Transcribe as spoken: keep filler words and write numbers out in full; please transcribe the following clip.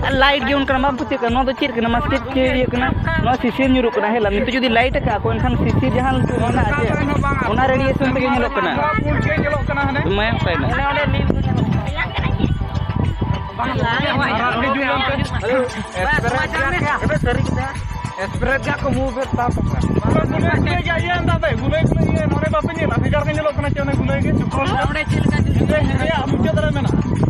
ᱟᱨ light ᱜᱮ ᱚᱱᱠᱟᱱᱟᱜ ᱵᱟᱢ ᱯᱟᱹᱛᱭᱟᱹᱜ ᱠᱟᱱᱟ᱾ ᱱᱚᱣᱟ ᱫᱚ ᱪᱮᱫ ᱠᱟᱱᱟ? ᱢᱟ ᱪᱮᱫ ᱪᱮᱫ ᱤᱭᱟᱹ ᱠᱟᱱᱟ? ᱱᱚᱣᱟ ᱥᱤᱥᱤᱨ ᱧᱩᱨᱩᱜ ᱠᱟᱱᱟ᱾ ᱦᱮᱸ, ᱱᱤᱛᱚᱜ ᱡᱩᱫᱤ ᱞᱟᱭᱤᱴ ᱟᱠᱟᱫ ᱠᱚ, ᱮᱱᱠᱷᱟᱱ ᱥᱤᱥᱤᱨ ᱡᱟᱦᱟᱸ ᱢᱮᱱᱟᱜᱼᱟ ᱪᱮ, ᱚᱱᱟ ᱨᱮᱰᱤᱭᱮᱥᱚᱱ ᱛᱮᱜᱮ ᱧᱮᱞᱚᱜ ᱠᱟᱱᱟ᱾ ᱯᱩᱸᱰ ᱜᱮ ᱧᱮᱞᱚᱜ ᱠᱟᱱᱟ ᱦᱟᱱᱮ᱾ ᱢᱟᱭᱟᱢ ᱛᱟᱭᱱᱟ᱾ ᱟᱨ ᱩᱱᱤ ᱡᱩᱞ ᱮᱱᱛᱮ᱾ ᱥᱯᱨᱮ ᱡᱟᱦᱟᱸ ᱠᱚ ᱢᱩ ᱵᱮᱫ ᱛᱟᱯ ᱟᱠᱟᱱ᱾ ᱜᱩᱞᱟᱹᱭ ᱜᱮ ᱤᱭᱟᱹ ᱮᱱ ᱫᱟ ᱵᱮ, ᱜᱩᱞᱟᱹᱭ ᱜᱩᱞᱟᱹᱭ ᱤᱭᱟᱹ, ᱱᱚᱰᱮ ᱵᱟᱯᱮ ᱧᱮᱞᱟ, ᱵᱷᱮᱜᱟᱨ ᱜᱮ ᱧᱮᱞᱚᱜ ᱠᱟᱱᱟ ᱪᱮ ᱚᱱᱮ ᱜᱩᱞᱟᱹᱭ ᱜᱮ, ᱪᱩᱠᱩᱞ ᱜᱮ᱾ ᱤᱭᱟᱹ, ᱤᱭᱟᱹ, ᱢᱩᱪᱟᱹᱫ ᱨᱮ ᱢᱮᱱᱟᱜᱼᱟ᱾